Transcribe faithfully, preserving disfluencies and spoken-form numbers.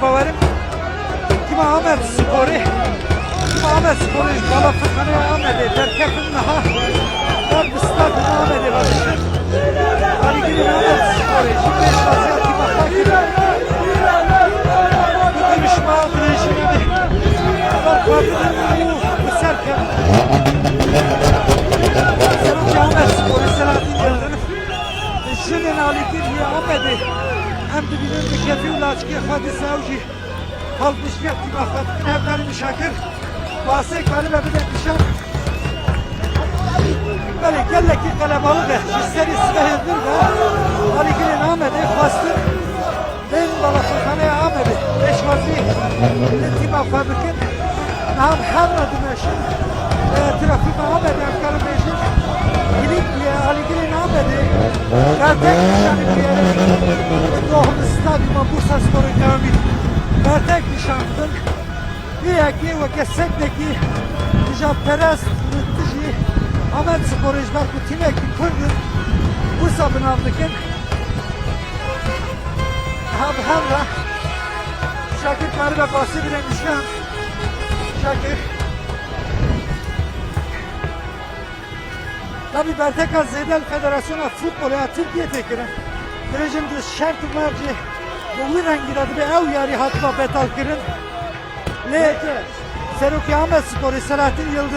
Bawerim, tîma Amed Sporê, tîma Amed Sporê ji Balafirxaneya Amedê derketin niha, ber bi Stadyuma Amedê ve diçin. Alîgirên Amed Sporê jî pêşwaziya tîma xwe kirin. Bi girişma dirêjî yanî ber xwe bidin û bi ser kevin. Serokê Amed Sporê Selahattin Yildirim, jinên alîgir yê Amedê em dibînin bi kefî û laçikê xwe dîsa ew jî Halkmışlık tîma xwe dikin, hevkarî Şakir. Basê karibe bide nîşan. Belê gelekî qelebalix e. Ji serî sibehê vir ve alîgirên Amedê xwestin bên Balafirxaneya Amedê pêşwazî li tîma xwe bikin. Niha bi hev re dimeşin. E, trafîka Amedê em karin bêjin. Kilît bûye, alîgirên Amedê bertek nîşanî bûye. Doh li stadyuma Bursasporê Kamî bertek nîşan didin. Vê yekê weke seknekî nijaperest li dijî Amedsporê ji ber ku tîmekî kund in, wisa bi nav dikin. Niha bi hev re Şakir karibe basî bide nîşan. Şakir. Tabî berteka zêde li Federasyona Futbolê ya Tirkiyê tê kirin. Dibêjin di şert û mercê bi wî rengî de dibe ew yarî hatiba betal kirin. Lê Serokê Amedsporê Selahattin Yildirim